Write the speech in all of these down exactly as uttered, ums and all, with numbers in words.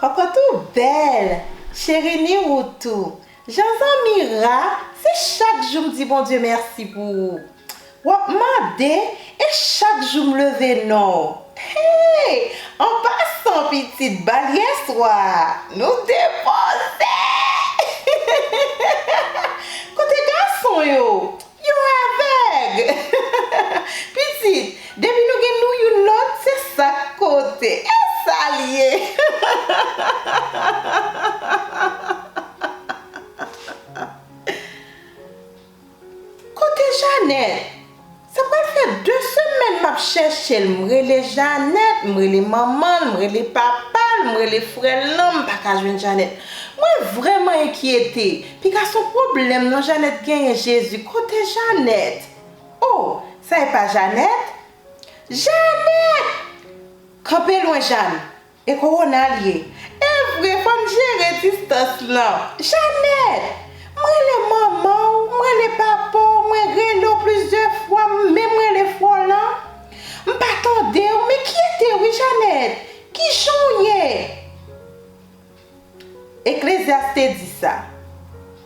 Anpòt ou bèl, cheri ni ou tou. Jan zanmi ra, se chak jou m di Bondye mèsi pou ou. W ap mande, e chak jou m leve non w. Hey! An pasan, pitit, bal yèswa, nou depoze! Kote gason yo? Yo avèg! Pitit, depi nou gen nou youn lòt, se sa k kote. E sa l ye! Kote Janèt? Sa pral fè de semèn m ap chèche l. M rele Janèt, m rele manman l, m rele papa l, m rele frè l lan, m pa ka jwenn Janèt. Mwen vrèman enkyete. Piga se yon pwoblèm non Janèt genyen, Jezi. Kote Janèt? O, sa e pa Janèt? Janèt! Kanpe lwen, Jàn. E kowona l ye. E vre, fò n jere distans lan. Janèt! M rele manman w, m rele papa w, mwen rele w plizyè fwa, m menm rele frè w lan. M pa tande w, m enkyete wi, Janèt. Kijan w ye? Eklezyas te di sa,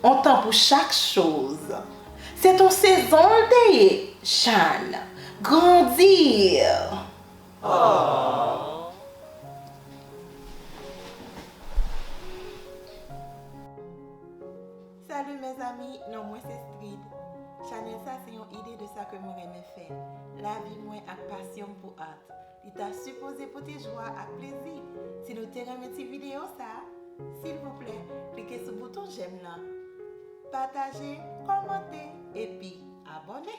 on tan pou chak choz. Se t on sezon l te ye, Jàn. Grandi! Salut mes amis, non mwen se Strid. Chanèl sa se yon ide de sa ke mwen renmen fè. Lavi mwen ak pasyon m pou art. Li ta sipoze pote jwa ak plezi. Si nou te renmen ti videyo sa, silvouplè, klike sou bouton j'aime lan. Pataje, kòmante, epi abòne.